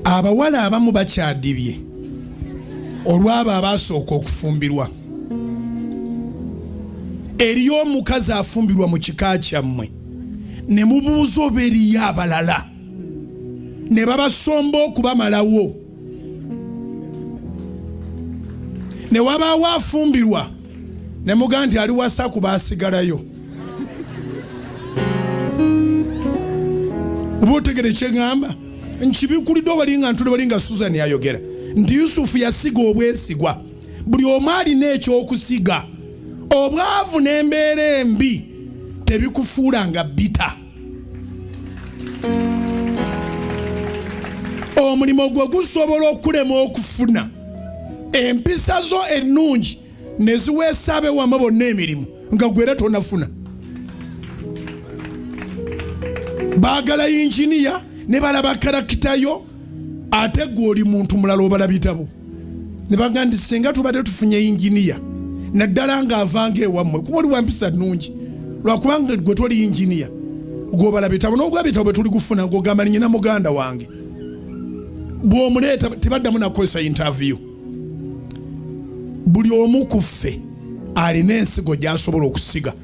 Abawala abamu bakyadibye olw'abo abaasooka okufumbirwa. Eriyo omukazi afumbirwa mu kika kyammwe ne mubuuza oba eriyo abalala ne babasomba okubamalawo. Ne wabaawo afumbirwa ne mugaa nti aliwasa ku baasigalayo. Oba otegere kyeŋŋamba? Nkibikuliddwa wali nga ntule wali nga Susan ayogera nti Yusufu yasiga obwesigwa. Buli omu alina ekyokusiga. Obwavu n'embeera embi tebikufuula nga bita. Omulimu gwe gusobola okulema okufuna empisa zo ennungi ne ziweesa abewama bonna emirimu nga gwe era tonafuna. Baagala yinginiya ne balaba karakita yo, ate gwe oli muntu mulala obala bitabo. Ne bagamba nti singa tubadde tufunye yinginiya naddala ng'avanga ewammwe, kuba oli wampisa nnungi, lwakubanga gwe toli yinginiya gw'obala bitabo n'ogwa bitabo bwe tuli kufuna ng'ogamba ni nyina muganda wange. Bw'omuleeta tebaddamu nakukozesa yintaviyu. Buli omu ku ffe alina ensigo gy'asobola okusiga.